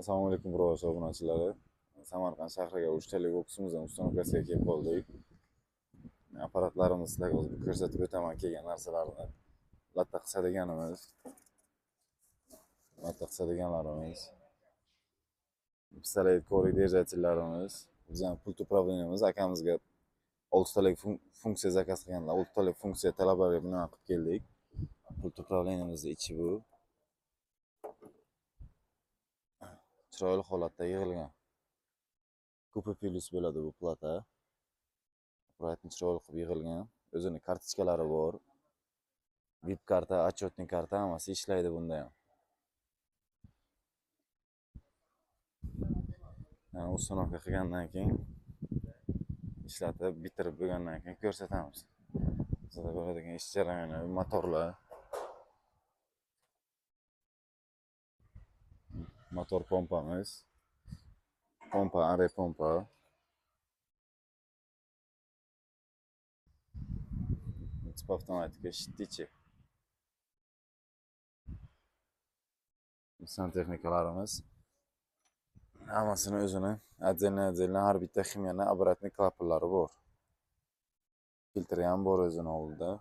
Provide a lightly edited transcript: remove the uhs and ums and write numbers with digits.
Assalomu alaykum, birodar obunachilari. Samarqand shahriga uchtalik ofisimizdan установкасiga kelib qoldik. Apparatlarimizni sizlarga hozir ko'rsatib o'taman kelgan narsalarni. Latta qisadiganimiz, latta qisadiganlarimiz, pistolet коврик держатель larimiz, bizning пульт управления miz. Akamizga oltitalik funksiya заказ qilganlar, oltitalik funksiya talablariga binoan qilib keldik. Пульт управления mizni ichi bu. Chiroyli holatda yig'ilgan. QP plus bo'ladi bu plata. Apparatni chiroyli qilib yig'ilgan. O'zini kartochkalari bor. VIP karta, отчетный karta, hammasi ishlaydi bunda ham. Yani установка qilgandan keyin, ishlatib bitirib bo'lgandan keyin ko'rsatamiz. Bizda bo'ladigan ish jarayoni, motorlar. Motor pompamiz. Pompa, are pompa. Tip avtomatika shittichi. Santexnikalarimiz. Hammasini o'zini отдельно отдельно har bitta ximiyani обратный klapanlari bor. Filtri ham bor o'zini oldida.